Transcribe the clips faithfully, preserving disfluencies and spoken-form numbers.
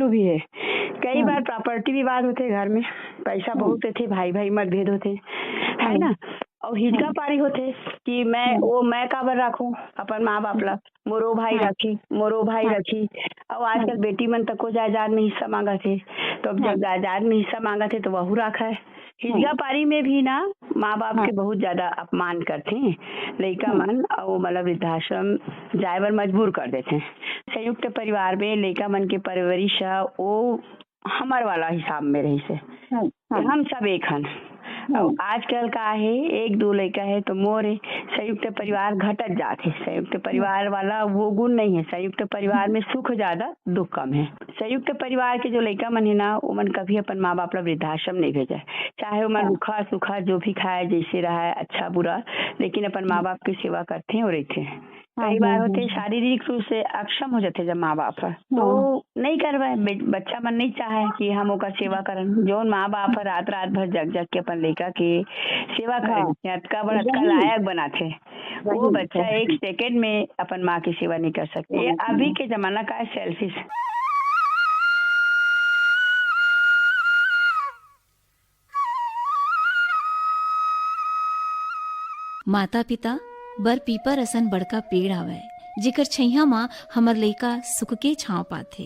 भी है। कई बार प्रॉपर्टी विवाद होथे घर में, पैसा बहुत होथे, भाई भाई मतभेद होथे, है ना? और हिचका पारी होथे कि मैं, वो मैं काबर राखूं अपन माँ बाप ला, मोरो भाई राखी, मोरो भाई राखी। और आजकल बेटी मन तको जायदाद में हिस्सा मांगत हे, तो अब जब जायदाद में हिस्सा मांगत हे तो वहू राखा है। हिजगा पारी में भी ना, माँ बाप के बहुत ज्यादा अपमान करथे लइका मन, और मतलब वृद्धाश्रम जाए बर मजबूर कर देथे। संयुक्त परिवार में लइका मन के परवरिश ह, वो हमर वाला हिसाब में रहिस हे। हम सब एक हन। और आजकल का हे, एक दो लइका हे तो मोर हे। संयुक्त परिवार घटत जात हे। संयुक्त परिवार वाला वो गुण नहीं है। संयुक्त परिवार में सुख ज्यादा, दुख कम है। संयुक्त परिवार के जो लइका मन हे ना, ओमन कभी अपन माँ बाप ला वृद्धाश्रम नहीं भेजे, चाहे ओमन रूखा सूखा जो भी खाए, जैसे रहा है, अच्छा बुरा, लेकिन अपन माँ बाप की सेवा करते हैं और रहते हैं। कई बार होथे शारीरिक रूप से अक्षम हो जाथे जब माँ बाप ह, तो नहीं करवाए। बे-, बच्चा मन नहीं चाहे कि हम ओकर सेवा करन। जोन माँ बाप ह रात रात भर जग जग के अपन लइका के सेवा करन, अतका बड़, अतका लायक बनाथे, वो बच्चा एक सेकंड में अपन माँ की सेवा नहीं कर सकते। ये अभी के जमाना का है, सेल्फिश। माता पिता बर पीपर असन बड़का पेड़ आवय, जेकर छैया म हमर लइका सुख के छांव पाथे।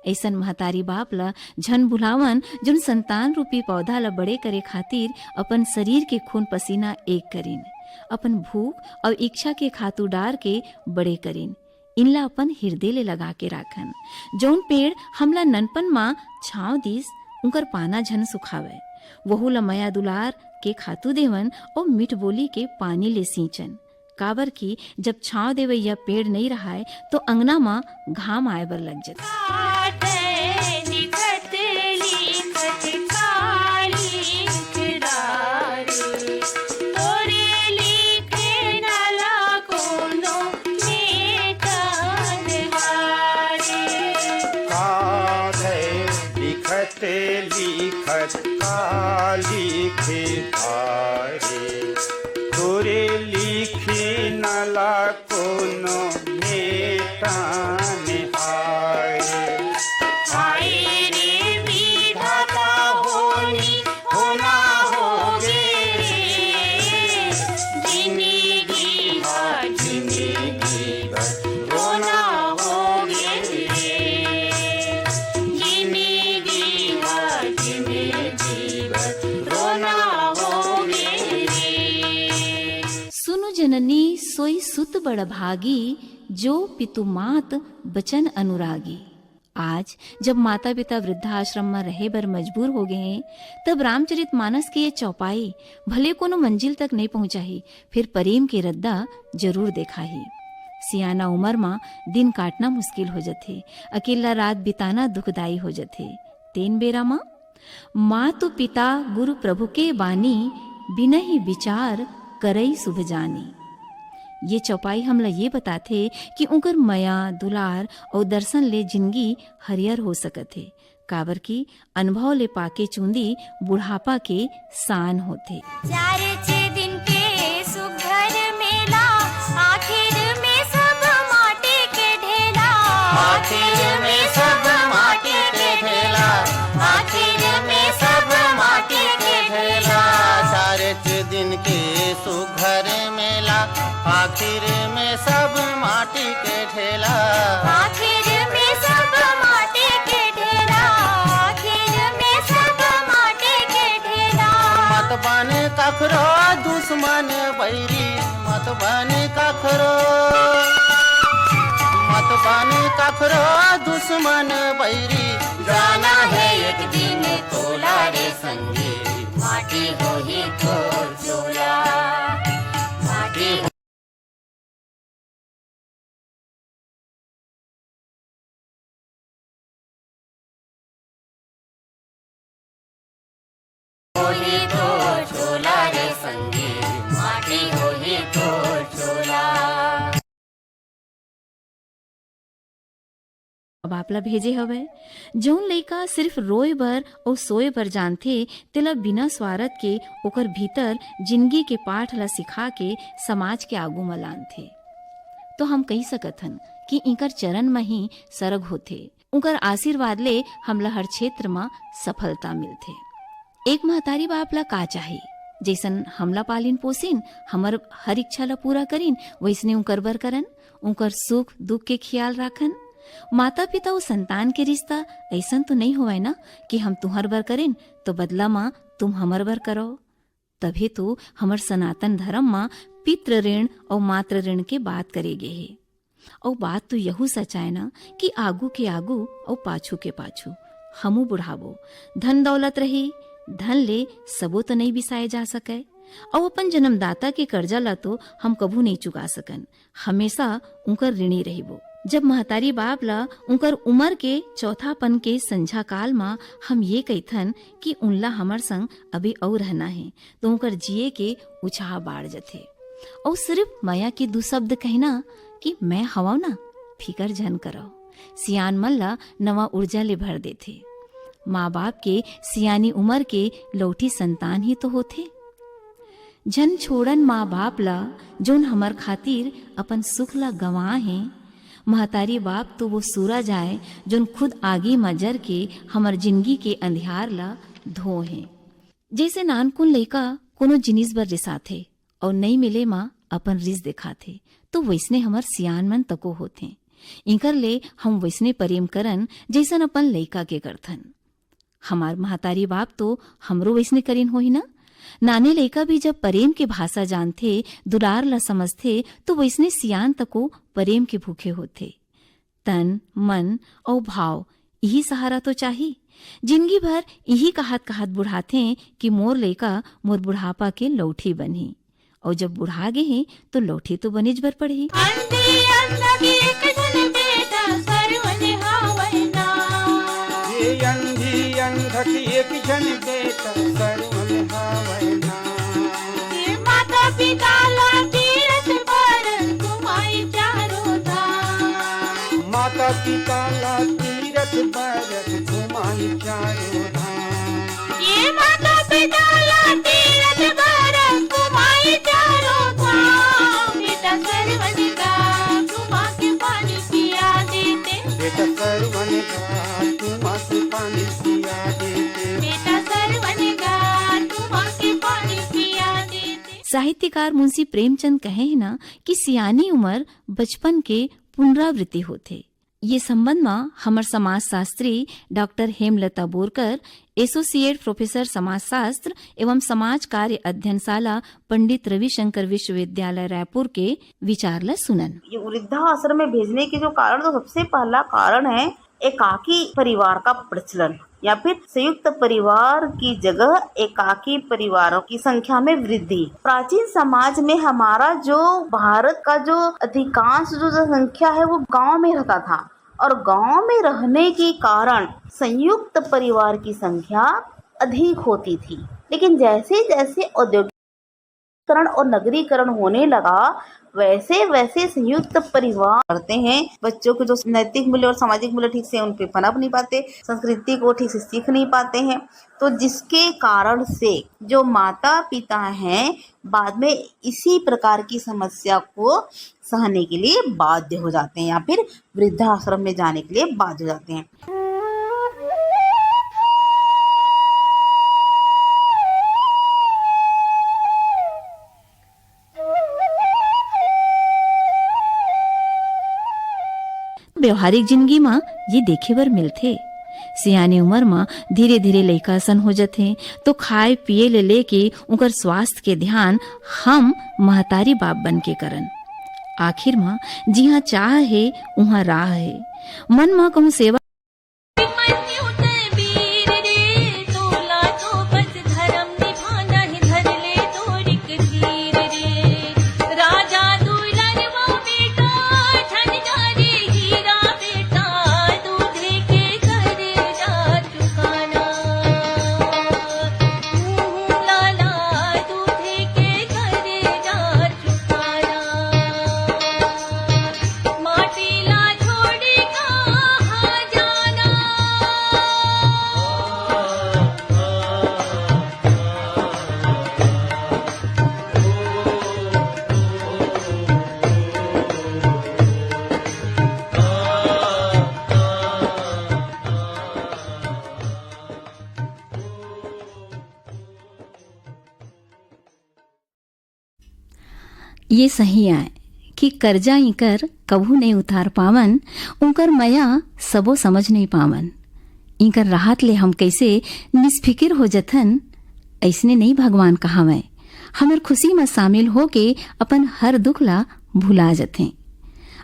अइसन महतारी बाप ल झन भुलावन, जोन संतान रूपी पौधा ल बड़े करे खातिर अपन शरीर के खून पसीना एक करिन, अपन भूख अउ इच्छा के खातू डार के बड़े करिन। इनला अपन हिरदे ले लगा के राखन। जउन पेड़ हमला ननपन म छांव दिस, उंकर पाना झन सुखावय। वहू ल मया दुलार के खातू देवन अउ मीठ बोली के पानी ले सींचन। काबर कि जब छांव देवइया पेड़ नइ रहाय, तो अंगना म घाम आय बर लग जथे। लिखत लिखत का लिखे हारे, तोरे लिखे नला कोनो नेता निहारे। हाय रे विधाता होनी होना होगे रे, जिंदगी हा जिंदगी बस रोना होगे रे, जिंदगी हा जिंदगी बस रोना होगे रे। सुनु जननी सोई सुत बड़ भागी, जो पितु मात बचन अनुरागी। आज जब माता पिता वृद्धाश्रम म रहे बर मजबूर हो गए हैं, तब रामचरित मानस के ये चौपाई भले कोनो मंजिल तक नहीं पहुंचाही, फिर प्रेम के रद्दा जरूर देखाही। सियाना उमर म दिन काटना मुश्किल हो जथे, अकेला रात बिताना दुखदाई हो जथे। तेन बेरा म मातु पिता गुरु प्रभु के बानी, बिनहि विचार करई शुभ जानी। ये चौपाई हमला ये बताथे कि उंकर मया, दुलार अउ दर्शन ले जिंदगी हरियर हो सकत हे, काबर कि अनुभव ले पाके चूंदी बुढ़ापा के शान होथे। चार छे दिन के सुघर मेला, आखिर में सब माटी के ढेला। आखिर में सब माटी के ढेला, आखिर में सब माटी के ढेला। चार छे दिन के सुघर मेला, आखिर में सब माटी के ढेला। आखिर में सब माटी के ढेला, आखिर में सब माटी के ढेला। मत बने कखरो दुश्मन बैरी, मत बने कखरो, मत बने कखरो दुश्मन बैरी। जाना है एक दिन तोला रे संगी, माटी होही तोर चोला, माटी होही तोर चोला रे संगी, माटी होही तोर चोला। अब आपला भेजे हवय। जउन लइका सिर्फ रोए बर अउ सोए बर जानथे, तेला बिना स्वार्थ के ओकर भीतर जिनगी के पाठ ला सिखा के समाज के आगू म लानथे। तो हम कहि सकत हन कि इंकर चरण म ही सरग होथे। उनकर आशीर्वाद ले हमला हर क्षेत्र म सफलता मिलथे। एक महतारी बाप ला का चाही? जइसन हमला पालिन पोसिन, हमर हर इच्छा ला पूरा करिन, वइसने उनकर बर करन, उनकर सुख दुख के खियाल राखन। माता पिता अउ संतान के रिश्ता अइसन तो नइ होवय ना कि हम तुंहर बर करेन तो बदला म तुम हमर बर करव। तभे तो हमर सनातन धरम म पितृ ऋण अउ मातृ ऋण के बात करे गे हे। अउ बात तो यहू सच आय ना कि आगू के आगू अउ पाछू के पाछू हमू बुढ़ाबो। धन दौलत रही, धन ले सबो तो नइ बिसाए जा सकय, अउ अपन जन्मदाता के कर्जा ला तो हम कभू नइ चुका सकन। हमेशा उनकर ऋणी रहिबो। जब महतारी बाप ला उनकर उमर के चौथापन के संझा काल म हम ये कहिथन कि उनला हमर संग अभी अउ रहना हे, तो उनकर जिए के उछाह बाढ़ जथे। अउ सिर्फ मया के दू शब्द कहना कि मैं हवव ना, फिकर झन करव। सियान मन ला नवा ऊर्जा ले भर देथे। माँ बाप के सियानी उमर के लौठी संतान ही तो होथे। झन छोड़न माँ बाप ला, जोन हमर खातिर अपन सुख ला गंवाए हे। महतारी बाप तो वो सूरज आय, जोन खुद आगी म जर के हमर जिनगी के अंधियार ला धोए हे। जइसे नानकुन लइका कोनो जिनिस बर रिसाथे अउ नइ मिले म अपन रिस देखाथे, तो वइसने हमर सियान मन तको होथे। इंकर ले हम वइसने प्रेम करन, जइसन अपन लइका के करथन। हमार महतारी बाप तो हमरो वइसने करिन होही ना। नाने लइका भी जब प्रेम के भाषा जानथे, दुलार ला समझथे, तो वइसने सियान तको प्रेम के भूखे होथे। तन, मन अउ भाव, इही सहारा तो चाही। जिनगी भर इही कहत कहत बुढ़ाथे कि मोर लइका मोर बुढ़ापा के लौठी बनही। अउ जब बुढ़ा गे हे, तो लौठी तो बनेच बर पड़ही। अंधी अंधा के एक झन बेटा सरवन हावय ना। ये अंधी अंधा के एक झन बेटा सरवन हावय ना। ये माता पिता ला तीरथ बर घुमाई चारों धाम। माता पिता ला तीरथ बर घुमाई चारों धाम। ये माता पिता ला तीरथ बर घुमाई चारों धाम। बेटा सरवन का घुमा के पानी पिया देते। बेटा सरवन का घुमा के पानी पिया देते। बेटा सरवन का घुमा के पानी पिया देते। साहित्यकार मुंशी प्रेमचंद कहे हे ना कि सियानी उमर बचपन के पुनरावृत्ति होथे। ये संबंध म हमर समाजशास्त्री doctor Hemlata Borkar, associate professor समाजशास्त्र एवं समाज कार्य अध्ययनशाला, पंडित रविशंकर विश्वविद्यालय रायपुर के विचार ल सुनन। ये वृद्धाश्रम में भेजने के जो कारण, तो सबसे पहला कारण है एकाकी परिवार का प्रचलन या फिर संयुक्त परिवार की जगह एकाकी परिवारों की संख्या में वृद्धि। प्राचीन समाज में हमारा जो भारत का जो अधिकांश जो जनसंख्या है, वो गांव में रहता था और गांव में रहने के कारण संयुक्त परिवार की संख्या अधिक होती थी। लेकिन जैसे जैसे औद्योगिक करण और नगरीकरण होने लगा, वैसे वैसे संयुक्त परिवार करते हैं, बच्चों के जो नैतिक मूल्य और सामाजिक मूल्य ठीक से उन पे पनप नहीं पाते, संस्कृति को ठीक से सीख नहीं पाते हैं। तो जिसके कारण से जो माता पिता हैं, बाद में इसी प्रकार की समस्या को सहने के लिए बाध्य हो जाते हैं या फिर वृद्धाश्रम में जाने के लिए बाध्य हो जाते हैं। व्यवहारिक जिंदगी म ये देखे बर मिलथे। सियानी उमर म धीरे-धीरे लइका असन हो जथे, तो खाए पिए ले लेके उंकर स्वास्थ्य के ध्यान हम महतारी बाप बन के करन। आखिर म जिहां चाह हे, उहां राह हे। मन म कहूं सेवा ये सही आय कि करजा इंकर कभू नइ उतार पावन, उंकर मया सबो समझ नइ पावन। इंकर राहत ले हम कइसे निष्फिकिर हो जथन, अइसने नइ भगवान कहावय। हमर खुशी म शामिल होके अपन हर दुख ला भुला जथें।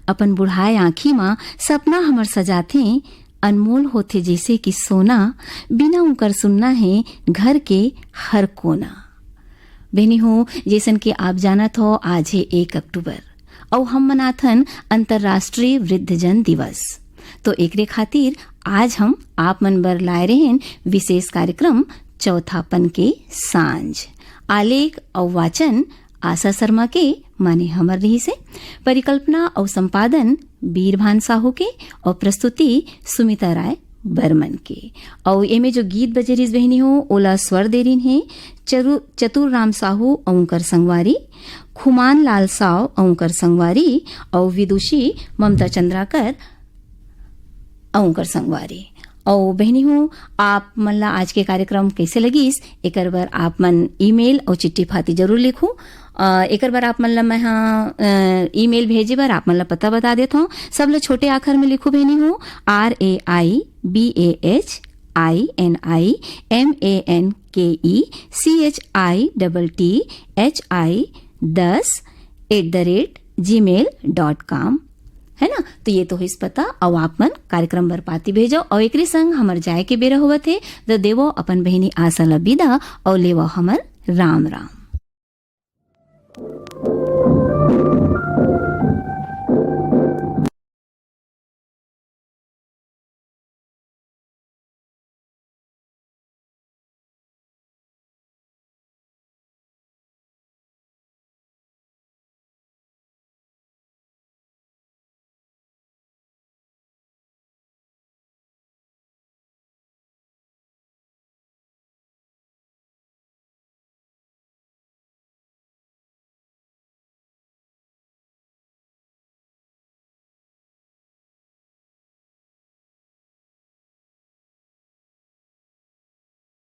अपन बुढ़ाए आँखी म सपना हमर सजाथें, अनमोल होथे जइसे कि सोना, बिना उंकर सुन्ना हे घर के हर कोना। बहिनी हो, जइसन कि आप जानत हो, आज हे एक अक्टूबर, अउ हम मनाथन अंतर्राष्ट्रीय वृद्धजन दिवस। तो एकरे खातिर आज हम आप मन बर लाए रहेन विशेष कार्यक्रम चौथापन के सांझ। आलेख अउ वाचन आशा शर्मा के, माने हमर रहिसे। परिकल्पना अउ संपादन बीरभान साहू के अउ प्रस्तुति सुमिता राय बर्मन के। अउ एमे जो गीत बजे रिहिस बहिनी हो, ओला स्वर दे रिहिन हे चरु-, चतुर राम साहू अउ उंकर संगवारी, खुमान लाल साव अउ उंकर संगवारी, अउ विदुषी ममता चंद्राकर अउ उंकर संगवारी। अउ बहिनी हो, आप मन ला आज के कार्यक्रम कइसे लगिस, एकर बर आप मन ईमेल अउ चिट्ठी फाती जरूर लिखू। अ, एकर बर आप मन ला मैं हा, अ, ईमेल भेजे बर आप मन ला पता बता देत हौं। सब ले छोटे आखर में लिखू बहिनी हो, R A I B A H I N I M A N K E C H I T T H I दस at the rate gmail dot com, है ना? तो ये तो होइस पता। अउ आप मन कार्यक्रम बर पाती भेजो, अउ एकरे संग हमर जाए के बेरा होवत हे, तो देवो अपन बहिनी आशा ला बिदा, अउ लेवो हमर राम राम।